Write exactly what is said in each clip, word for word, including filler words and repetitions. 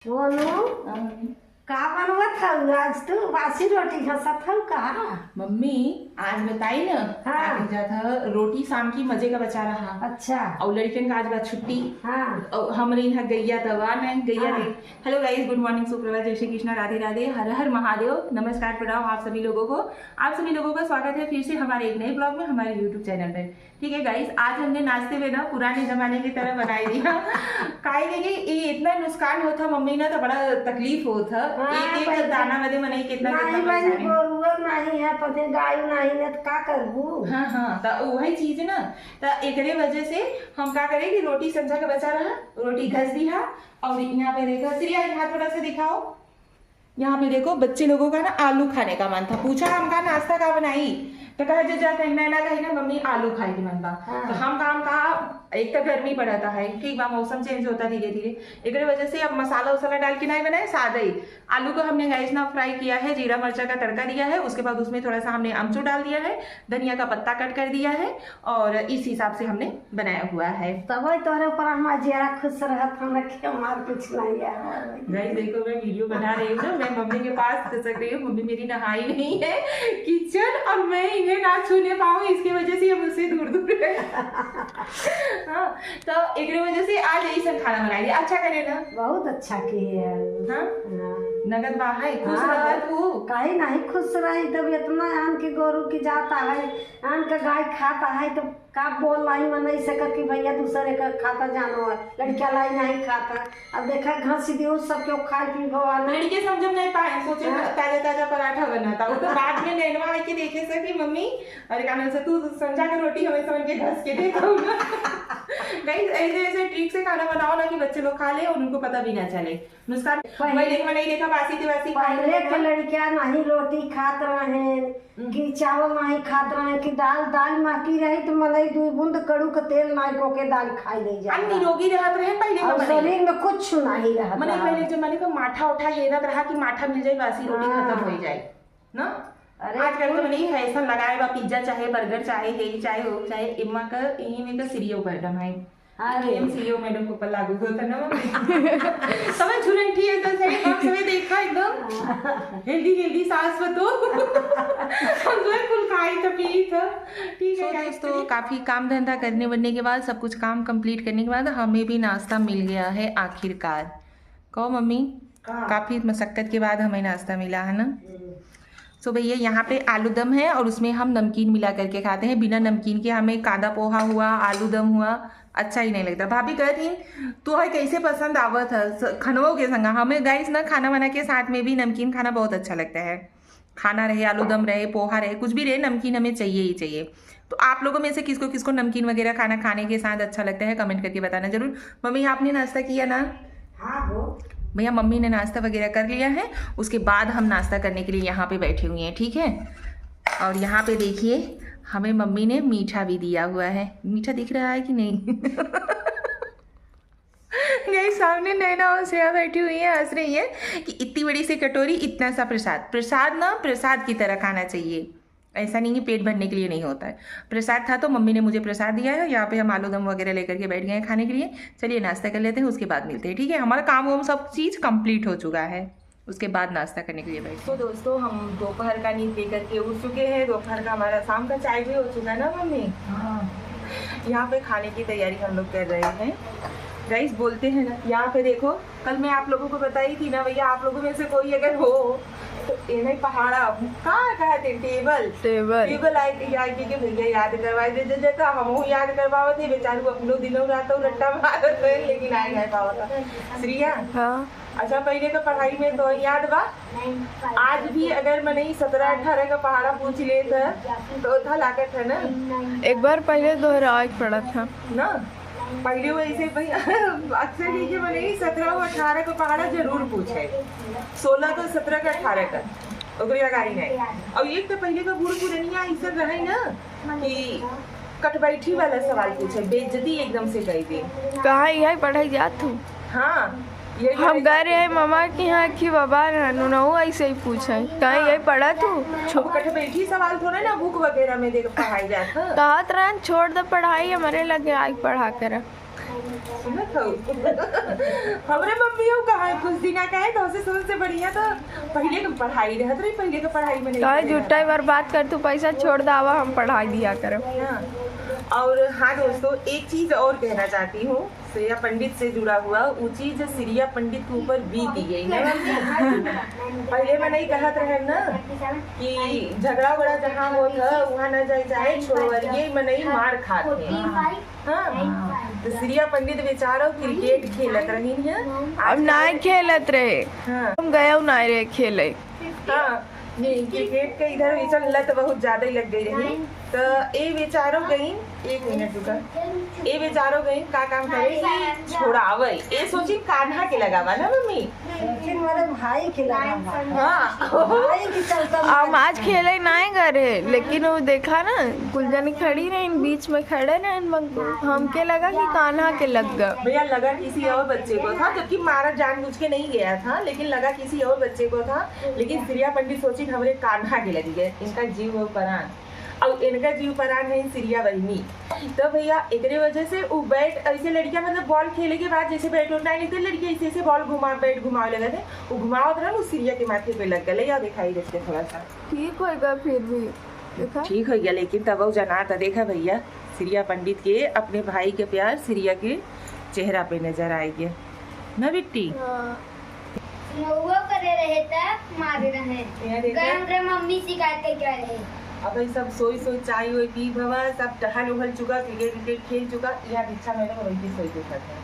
बोलू, हाँ। का बनवत हऊ आज तू? बासी रोटी घसत हऊ का? मम्मी, आज बताई न, हाँ। का कह जात ह, रोटी शाम की मजे का बचा रहा। अच्छा। और लड़कियन का आज बा छुट्टी। हाँ। और हमरे यहाँ गैया दवा नहीं, गैया हाँ। नहीं। Hello guys, good morning, सुप्रभात, जय श्री कृष्णा, राधे राधे, हर हर महादेव, नमस्कार, प्रणाम आप सभी लोगों को। आप सभी लोगों का स्वागत है फिर से हमारे एक नए vlog में, हमारे YouTube channel पर। ठीक है guys, आज हमने नाश्ते में ना पुराने जमाने की तरह बनाई दिया। काहे के कि ये इतना नुकसान होत ह मम्मी ना, तो बड़ा तकलीफ होत ह। हाँ, एक एक पहले दाना बदे मनई कितना कितना नहीं बनी, परेशानी। गोरुआ नहीं है, पते गाय नहीं है, तो का करबू? हाँ, हाँ, तो वही चीज ना, तो एकरे वजह से हम का करे कि रोटी संझा के बचा रहा, रोटी घस दिया, और यहाँ पे देखो, श्रेया, यहाँ थोड़ा सा दिखाओ, यहाँ पे देखो, बच्चे लोगों का ना आलू खाने का मन था, पूछा हमका नाश्ता का बनाई, तो कहा, "जे जा कहीं नैना कहीं ना मम्मी आलू खाए के मन बा।" हाँ। तो हम काम का, एक तो गर्मी बढ़ता है, ठीक बा, मौसम change होता धीरे धीरे, एकरे वजह से अब मसाला वसाला डाल के नहीं बनाए, सादा ही आलू को हमने guys ना fry किया है, जीरा मिर्चा का तड़का दिया है, उसके बाद उसमें थोड़ा सा हमने अमचूर डाल दिया है, धनिया का पत्ता cut कर दिया है, और इस हिसाब से हमने बनाया हुआ है। तब तोहरे ऊपर हमार जियरा खुश रहत, हम रखे हमार कुछ नहीं है। Guys, देखो, मैं video बना रही हूँ ना, मैं मम्मी के पास खिसक रही हूँ। मम्मी मेरी नहाई नहीं है किचन, और मैं इन्हें ना छूने पाऊँ, इसकी वजह से ये मुझसे दूर दूर है। हाँ, तो एकरे वजह से आज यही सब खाना बनाई। अच्छा करे ना? बहुत अच्छा किए है। हाँ? हाँ। नगद बा है, खुश हाँ, रहा तू। काहे नहीं खुश रही, तब इतना आन के गोरू की जाता है, आन का गाय खाता है, तो का बोल रही मनई से कर कि भैया दूसरे का खाता जानो है, लड़किया लाई नहीं खाता। अब देखा घास दियो सब केहू खाए पी भवान। लड़के समझ में नहीं पाए, सोचे हाँ। ताजा ताजा पराठा बनाता, वो तो बाद में नैनवा आके देखे से कि मम्मी, अरे का नाम से तू संझा का रोटी हमें समझ के घस के दे दो ना। Guys, ऐसे ऐसे trick से खाना बनाओ ना कि बच्चे लोग खा ले और उनको पता भी ना चले। नुकसान पहले पहले के मनई देखा बासी तिबासी खाए पहले के लड़किया नहीं रोटी खात रहे, हम्म। कि चावल नहीं खात रहे, कि दाल, दाल महकी रही तो मनई दुई बूंद कड़ू के तेल नहीं को के दाल खाई ले जाए। निरोगी रहत रहे पहले के और मनई। शरीर में कुछ नहीं रहत मनई रहा। पहले के जमाने का माठा उठा हेरत रहा कि माठा मिल जाए, बासी रोटी हाँ। खत्म हो जाए ना। अरे आजकल तो मनई fashion लगाए बा, pizza चाहे burger चाहे हे चाहे हो चाहे इम्मा का इही में का सीरियो मैडम है। अरे। एम सीओ मैडम को ऊपर लागू होता ना मम्मी। समझ छुरंठी है तो सही, हम समय देखा एकदम healthy healthy सास बतो। हम जो है कुल खाई तो पी तो ठीक है। So guys, दोस्तों, काफ़ी काम धंधा करने वरने के बाद, सब कुछ काम complete करने के बाद हमें भी नाश्ता मिल गया है आखिरकार। कहो मम्मी, हाँ। काफ़ी मशक्कत के बाद हमें नाश्ता मिला है ना। हम्म। So भैया, यहाँ पे आलू दम है और उसमें हम नमकीन मिला करके खाते हैं। बिना नमकीन के हमें कांदा पोहा हुआ, आलू दम हुआ, अच्छा ही नहीं लगता। भाभी कहत ही, "तोहर कैसे पसंद आवत है स-, खनवो के संग?" हमें guys ना, खाना वाना के साथ में भी नमकीन खाना बहुत अच्छा लगता है। खाना रहे, आलू दम रहे, पोहा रहे, कुछ भी रहे, नमकीन हमें चाहिए ही चाहिए। तो आप लोगों में से किसको किसको नमकीन वगैरह खाना खाने के साथ अच्छा लगता है, comment करके बताना जरूर। मम्मी, आपने नाश्ता किया ना? हाँ हो। भैया, मम्मी ने नाश्ता वगैरह कर लिया है, उसके बाद हम नाश्ता करने के लिए यहाँ पे बैठे हुए हैं, ठीक है। और यहाँ पे देखिए, हमें मम्मी ने मीठा भी दिया हुआ है। मीठा दिख रहा है कि नहीं? Guys, सामने नैना और श्रेया बैठी हुई है, हंस रही है कि इतनी बड़ी सी कटोरी, इतना सा प्रसाद। प्रसाद ना, प्रसाद की तरह खाना चाहिए, ऐसा नहीं कि पेट भरने के लिए नहीं होता है। प्रसाद था तो मम्मी ने मुझे प्रसाद दिया है। यहाँ पे हम आलू दम वगैरह लेकर के बैठ गए हैं खाने के लिए। चलिए नाश्ता कर लेते हैं, उसके बाद मिलते हैं, ठीक है। हमारा काम वाम सब चीज़ complete हो चुका है, उसके बाद नाश्ता करने के लिए बैठते हैं। तो दोस्तों, हम दोपहर का नींद लेकर के उठ चुके हैं। दोपहर का हमारा, शाम का चाय भी हो चुका है ना मम्मी? हाँ। यहाँ पे खाने की तैयारी हम लोग कर रहे हैं। Guys, बोलते हैं ना, यहाँ पे देखो, कल मैं आप लोगों को बताई थी ना भैया, आप लोगों में से कोई अगर हो तो एने पहाड़ा का कहते टेबल, टेबल। टेबल आए के, आए के, के भैया याद करवाए दे, जे, जे का हमहू याद करवावत है, बेचारू अपनो दिनों रातों रट्टा मारत है, लेकिन आए नहीं पावत है। श्रेया, हाँ। अच्छा, पहले का पढ़ाई में तो याद बा, आज भी अगर मनई सतरह अठारह का पहाड़ा पूछ लेत है तो था लागत है ना। एक बार पहले दोहराए के पड़त है ना। पहले वैसे भाई अक्सर ही के मनई सतरह और अठारह का पहाड़ा जरूर पूछे, सोलह का, सतरह का, अठारह का, ओकरे अगाड़ी नहीं। और एक तो पहले का बूढ़ पुरनिया ऐसा रहे ना कि कटबैठी वाला सवाल पूछे, बेइज्जती एकदम से कर दे। कहाँ यही पढ़ाई जात हूँ? हाँ, यही हम पढ़ाई गए रहे ममा के यहाँ कि बाबा रहनु न हो, ऐसे ही पूछे, "कहाँ यही पढ़त हूँ?" छो- अब कटबैठी सवाल थोड़ा ना बुक वगैरह में देख पढ़ाई जात है। कहत रहन, "छोड़ दे पढ़ाई, हमारे लगे आके पढ़ा कर।" सुनत हमरे मम्मी हो कहाँ कुछ दिन आ कहे तो उसे सोच से बढ़िया तो पहले के पढ़ाई रहत रही, पहले के पढ़ाई में नहीं काहे पढ़े झूठा ही रहत। बर्बाद कर तू पैसा, छोड़ दावा, हम पढ़ाई दिया करब। हाँ। और हाँ दोस्तों, एक चीज और कहना चाहती हूँ, श्रेया पंडित से जुड़ा हुआ वो चीज, श्रेया पंडित के ऊपर बीत गई ना मम्मी। पहले मनई कहत रहे ना कि झगड़ा उगड़ा जहाँ होत है वहाँ न जाए, चाहे छोड़वरिये मनई मार खात है। हाँ, तो श्रेया पंडित बेचारो क्रिकेट खेलत रही है। अब नाय खेलत रहे। हाँ। हम गए नाय रहे खेले। हाँ, नहीं, क्रिकेट के इधर इधर लत बहुत ज्यादा ही लग गई रही। तो ए बेचारो गई, एक मिनट रुका, ए बेचारो गई का काम करे कि छोड़ावे, ए सोची कान्हा के लगावा ना मम्मी। लेकिन मेरे भाई के लगावा। हाँ। भाई के चलता हम आज खेले नाय गए रहे, लेकिन वो देखा ना, कुल जने खड़ी रही, बीच में खड़े रहे, हमके लगा कि कान्हा के लग गया। भैया लगा किसी और बच्चे को था, जबकि मारा जानबूझ के नहीं गया था, लेकिन लगा किसी और बच्चे को था। लेकिन श्रेया पंडित सोची हमरे कान्हा के लगी गए, इनका जीव और परान, और इनका जीव परान है श्रेया बहिनी। तो भैया एकरे वजह से उ बैट ऐसे लड़कियां मतलब बॉल खेले के बाद जैसे बैट उठना नहीं तो लड़कियां ऐसे ऐसे बॉल घुमा बैट घुमावे लगे थे, वो घुमावत रहन, वो श्रेया के माथे पे लग गए। या दिखाई देते थोड़ा सा। ठीक होएगा फिर भी, देखा? ठीक हो गया, लेकिन तब वो जना था, देखा भैया, श्रेया पंडित के अपने भाई के प्यार श्रेया के चेहरा पे नजर आएगी ना बिट्टी? हाँ। नौवा करे रहे त मारे रहे। यहाँ देखा? गरम गरम मम्मी शिकायत करके आए रहे। अब ये सब सोई सोई चाय ओय पी भवा, सब टहल उहल चुका, क्रिकेट विकेट खेल चुका, यहाँ दीक्षा मैडम वही की सोई देखा था।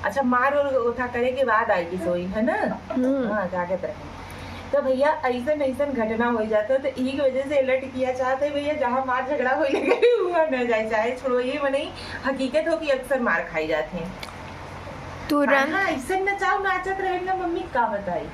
अच्छा, मार और ओथा करे के बाद आई की सोई, है ना? हम्म। हाँ, जागत रहे। तो भैया, ऐसन ऐसन घटना हो जाता है, तो यही की वजह से अलर्ट किया चाहते हैं भैया, जहाँ मार झगड़ा हो लगे, वहाँ न जाए, चाहे छोड़ो, ये मनई हकीकत हो कि अक्सर मार खाई जाते हैं। तुरंत। हाँ, ऐसे नचाओ नाचत रहे ना मम्मी, का बताई।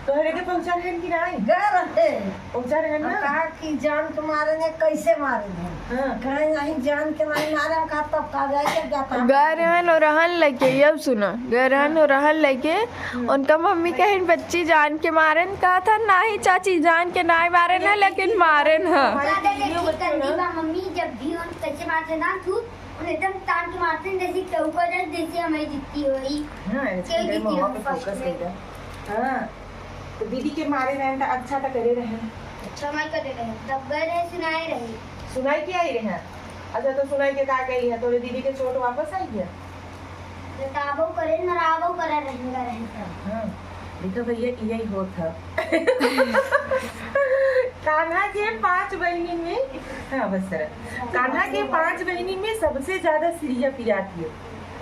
तोहरे के पहुंचा रहन कि नाई? गए रहे। पहुंचा रहन हम ना? कहा कि जान के मारेंगे, कैसे मारेंगे? हाँ। कहे नहीं, जान के नहीं मारे, हम कहा तब का जाए के जाता। गए रहन और रहन लेके, ये सुनो, गए रहन और रहन लेके, हम्म। उनका मम्मी कहिन बच्ची जान के मारेन, कहा था नहीं चाची जान के नहीं मारेन है, लेकिन मारेन है। हमारे दादा के वीडियो ठीक बच्चों कर दी ना। बा मम्मी, जब भी हम कैसे मारते ना तू, उन्हें एकदम तान के मारते हैं, जैसे केहू को जाए, जैसे हमारी जितती होई। हाँ, इसके केहू लिए जितती मम्मा होई पे first फोकस में। कइदा। हाँ, तो दीदी के मारे रहन त अच्छा त करे रहन। अच्छा मार करे रहन, तब गए रहे, सुनाए रहे। सुनाई के आई रहे? अच्छा, तो सुनाई के का कही है? तोरे दीदी के चोट वापस आई है? जताबो करे, मराबो करे, रहन का रहन का। हाँ, देखो भैया, यही होत है। कान्हा के पाँच बहिनी में, हाँ, बस सर। कान्हा के पाँच बहिनी में सबसे ज्यादा सिरिया पिरात है।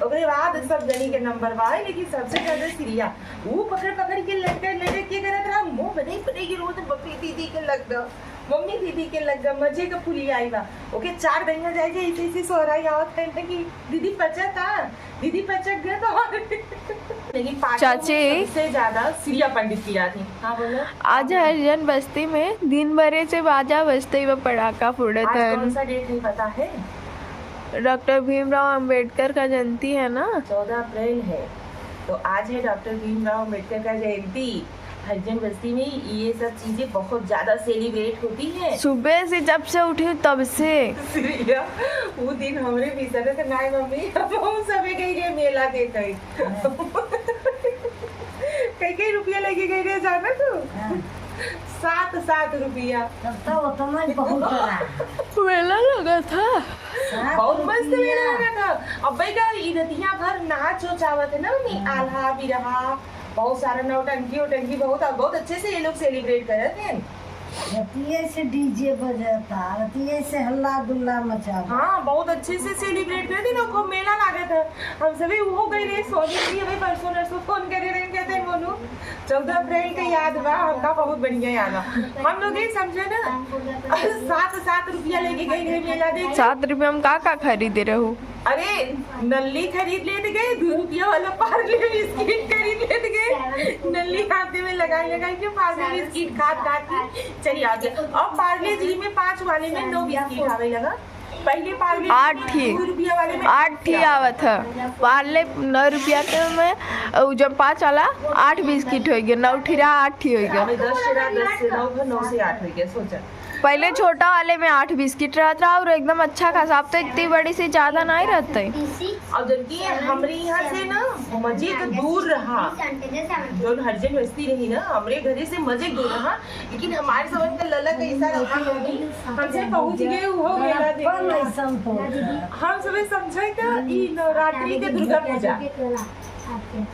ओकरे बाद सब जनी के नंबर बा, लेकिन सबसे ज्यादा सिरिया। वो पकड़ पकड़ के लटक लटक के करत रहा, मुंह बने बने के रोत, मम्मी दीदी के लग गया, मम्मी दीदी के लग गया, मजे का फुली आई बा। ओके चार दहिया जाए जे ऐसे ऐसे सोहराई आवत है ना कि दीदी पचा था, दीदी पचक गए तो। लेकिन पाँचों में चाची। सबसे ज्यादा सिरिया पंडित पिरात है। हाँ, बोलो। आज हरिजन बस्ती में दिन भरे से बाजा बजते हुए पटाखा फोड़त आज हैं। कौन सा डेट है पता है? डॉक्टर भीमराव अंबेडकर का जयंती है ना? चौदह अप्रैल है, तो आज है डॉक्टर भीमराव अंबेडकर का जयंती। हरिजन बस्ती में ये सब चीजें बहुत ज्यादा सेलिब्रेट होती है। सुबह से जब से उठी तब से। सिरिया, वो दिन हमरे बिसरे से नाई मम्मी, हम सबे गई रे मेला देखे। हाँ। कई कई रुपया लेके गई रे जाना तू? हाँ। सात, सात रुपया। तब तो उतना ही बहुत रहा। मेला लगा था। सात बहुत मस्त रुपया। मेला लगा था। अब भाई का ई रतिया भर नाच उच आवत है ना मम्मी, हाँ। आल्हा बिरहा, बहुत सारा नौटंकी उटंकी, बहुत, बहुत अच्छे से ये लोग सेलिब्रेट करत हैं। रतिये से डीजे बजता, रतिये से हल्ला गुल्ला मचा। हाँ, बहुत अच्छे से सेलिब्रेट करत हैं, खूब मेला लागत है। हम सभी वो गए रहे सोनी जी, हमें परसों नरसों फोन करे रहे, कहते हैं मोनू, चौदह अप्रैल के याद बा, हमका बहुत बढ़िया याद बा। हम लोग ये समझे ना, सात, सात रुपया लेके गए रहे मेला देखे। सात रुपया में का का खरीदे रहू? अरे, नल्ली खरीद लेत गए, दो रुपया वाला पार्ले बिस्किट खरीद लेत गए, नल्ली हाथे में लगाई लगाई के पार्ले बिस्किट खात खात के चली आते। और पार्ले जी में पाँच वाले में नौ बिस्किट आवे लगा। पहले पार्ले आठ ठी। दो रुपया वाले में आठ ठी आवत है। पार्ले नौ रुपया के में, उ जब पाँच वाला, आठ बिस्किट होइ गया, नौ ठी रहा, आठ ठी होइ गया। अबे दस से रहा, दस से नौ, फिर नौ से आठ होइ गया, सोचा। पहले छोटा वाले में आठ बिस्किट रहत रहा और एकदम अच्छा खासा, अब तो इतनी बड़ी सी ज्यादा नहीं रहते। और जबकि हमरे यहाँ से ना मजे तो दूर रहा, जौन हरिजन बस्ती रही ना, हमरे घरे से मजे दूर रहा, लेकिन हमारे समझ का ललक ऐसा रहा कि हमसे पहुँच गए, वो मेला देख। हम सबे समझे का ई नवरात्रि के दुर्गा पूजा।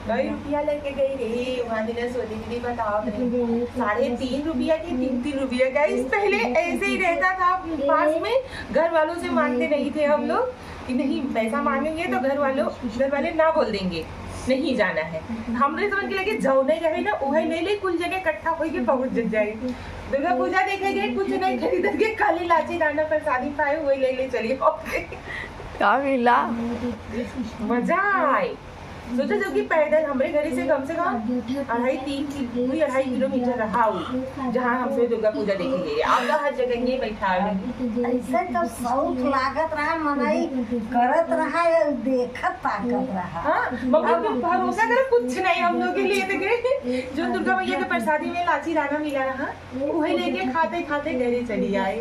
कई रुपया लेके गई रे, वहाँ दिन सोनी दीदी बताओ रे, साढ़े तीन रुपया के तीन तीन रुपया। गाइस, पहले ऐसे ही रहता था पास में, घर वालों से मांगते नहीं थे हम लोग कि नहीं, पैसा मांगेंगे तो घर वालों, घर वाले ना बोल देंगे, नहीं जाना है। हमरे समझ के लगे जौने रहे ना, उहे ले ले, कुल जने इकट्ठा होके पहुँच जाए। दुर्गा पूजा देखे गए, कुछ नहीं खरीद के, खाली लाची दाना प्रसादी पाए, वही ले ले चलिए। का मिला? मजा आए। सोचो, जबकि पैदल हमरे घरे से कम से कम अढ़ाई, तीन कि-, दुई अढ़ाई किलोमीटर रहा हो, जहाँ हमसे दुर्गा पूजा देखे गए। अब तो हर जगह ये बैठा है। ऐसे तो शौक लागत रहा, मनई करत रहा, या देखत ताकत रहा। हाँ, मगर अब तू भरोसा कर, कुछ नहीं हम लोग के लिए तो गए। जो दुर्गा मैया के प्रसादी में लाची दाना मिला रहा, वही लेके खाते खाते घरे चली आए।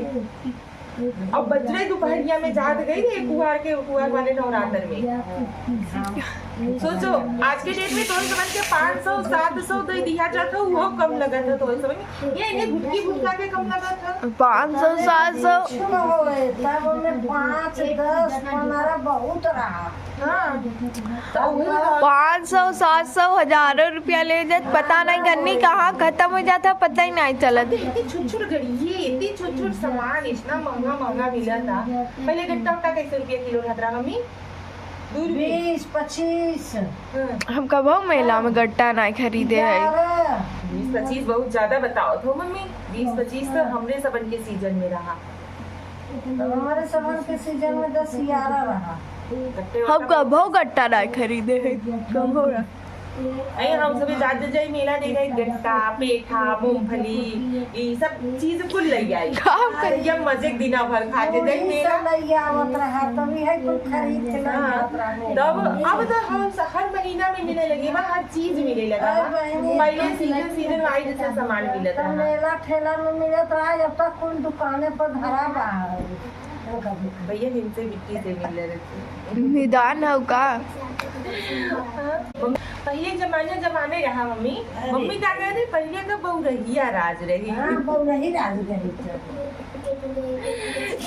अब बजरे दोपहरिया में जात गई रे कुआर के, कुआर वाले नवरात्र में। सोचो, आज के डेट में तोहन समझ के पाँच सौ, सात सौ दे दिया जात है, वो कम लगत है तोहन समझ में। ये इन्हें घुटकी घुटका के कम लगत है। पाँच सौ, सात सौ। कुछ न होए, तब ओमे पाँच, दस, पन्द्रह बहुत रहा। हाँ। तो उहे ना। पाँच सौ, सात सौ, हजारों रुपया ले जात, पता नहीं गन्नी कहाँ खत्म हो जाता, पता ही नहीं चलत। इतनी छोट छोट गड़ी, ये इतनी छोट छोट सामान इतना महंगा महंगा मिला था। पहले गट्टा उट्टा कैसे रुपया किलो रहत रहा मम्मी? दू रुपया। बीस, पच्चीस। हाँ। हम कबो मेला में गट्टा नहीं खरीदे है। ग्यारह। बीस पच्चीस बहुत ज्यादा बताओ तो मम्मी, बीस पच्चीस तो हमरे सबन के सीजन में रहा। तो हमारे सबन के सीजन में दस ग्यारह रहा। गट्टे हम वाला कबो गट्टा नहीं खरीदे है, कबो ना। नहीं, हम सभी जाते जाई मेला दे गए, गट्टा, पेठा, मूंगफली, ये सब चीज कुल ले आई। काम कर। या मजे के दिना भर खा के जाई वही मेला। सब ले आवत रहा, तभी है कुल खरीद के ले हाँ, आवत रहा। तब अब तो हम स-, हर महीना में मिले लगे बा, हर चीज मिले लगा बा। हर महीने पहले सीजन, सीजन वाइज से सामान मिलत तब रहा। मेला ठेला में मिलत रहा, अब तक कुल दुकाने पर धरा बा। भैया इनसे मिट्टी से मिल रहे थे। निदान हो का? पहले जमाने, जमाने रहा मम्मी। अरे। मम्मी का कहते पहले का बहुरहिया राज रही। हाँ, बहुरही राज रही।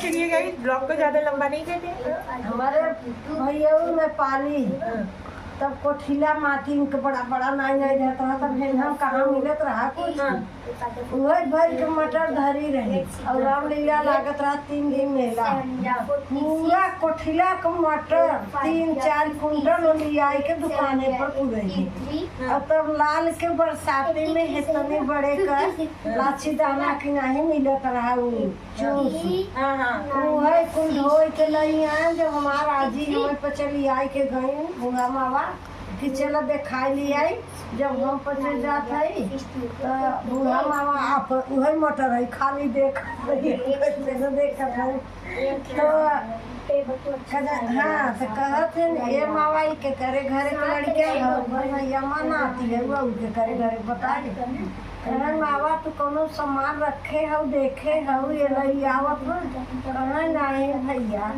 चलिए गाइस, ब्लॉग को ज्यादा लंबा नहीं करते। हमारे भैया नेपाली, हाँ। तब कोठिला माटी इनके बड़ा बड़ा नाई नाई रहता था, तब हेंगम कहाँ मिलत रहा कुछ। हाँ। उहे भर के मटर धरी रही और रामलीला लागत रहा तीन दिन मेला। पूरा कोठिला के मटर तीन चार कुंटल लियाई के दुकाने पर पुरैली। और तब लाल के बरसाती में हेतनी बड़े कर लाची दाना की नहीं मिलत रहा उ चूस। हाँ, हाँ। उहे कुल ढोई के लई आन, जब हमार आजी हमें पे चली आई के गई बूढ़ा मावा कि चला देखाई ली आई। जब हम पचे जात हई, त बूढ़ा मामा आप उहे मटर है, खाली देख रही है, कैसे न देखत है। तो कह-, हाँ, तो कहत है, "ए मामा, ई के करे घरे के लड़के है, भैया मनाती है, वो उनके करे घरे बताए।" कहे, "मामा, तू कोनो सामान रखे हऊ, देखे हऊ, ये लई आवत हो?" कहे, "नहीं भैया।"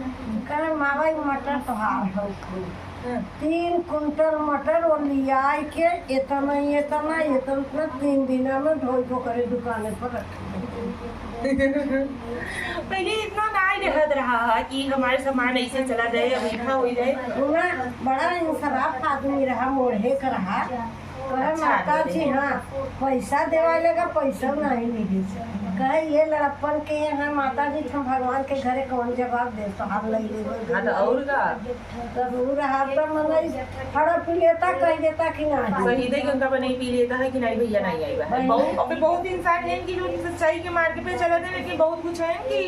कहे, "मामा, ई मटर तोहार हऊ।" तीन कुंटल मटर वो लियाई के एतना, एतना, एतना तीन दिना में ढोई के ओकरे दुकाने पर रख दे। पहले इतना नाई रहत रहा है कि हमारे सामान ऐसे चला जाए या मीठा हो जाए। हुआँ बड़ा इंसराफ आदमी रहा, मोढ़े का रहा। कहे, अच्छा, "माता जी, हाँ, पैसा देवाए लगा, पैसा नहीं मिली।" कहे, "ये लड़प्पन के यहाँ माता जी, हम भगवान के घरे कौन जवाब दे, तोहार लई लेबो।" हाँ, तो और का? जरूर रहा तो मनई फड़ा पी लेता, कह देता कि नहीं। शहीदे के उनका पर नहीं पी लेता है कि नहीं भैया, नहीं आई बा। नहीं। बहुत, अबे बहुत इंसान हैं कि जो सच्चाई के मार्ग पे चलत हैं, लेकिन बहुत कुछ हैं कि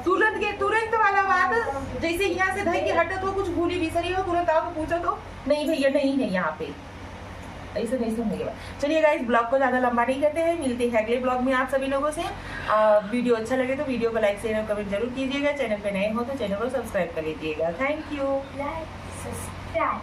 तुरंत के, तुरंत वाला बात, जैसे यहाँ से धई के हटत हो, कुछ भूली बिसरी हो, तुरंत आओ तो पूछो तो, "नहीं भैया, नहीं है यहाँ पे।" ऐसे नहीं सुनने के बाद। चलिए गाइस, ब्लॉग को ज़्यादा लंबा नहीं करते हैं, मिलते हैं अगले ब्लॉग में आप सभी लोगों से। आ, वीडियो अच्छा लगे तो वीडियो को लाइक, शेयर और कमेंट जरूर कीजिएगा। चैनल पे नए हो तो चैनल को सब्सक्राइब कर लीजिएगा। Thank you। Like, subscribe।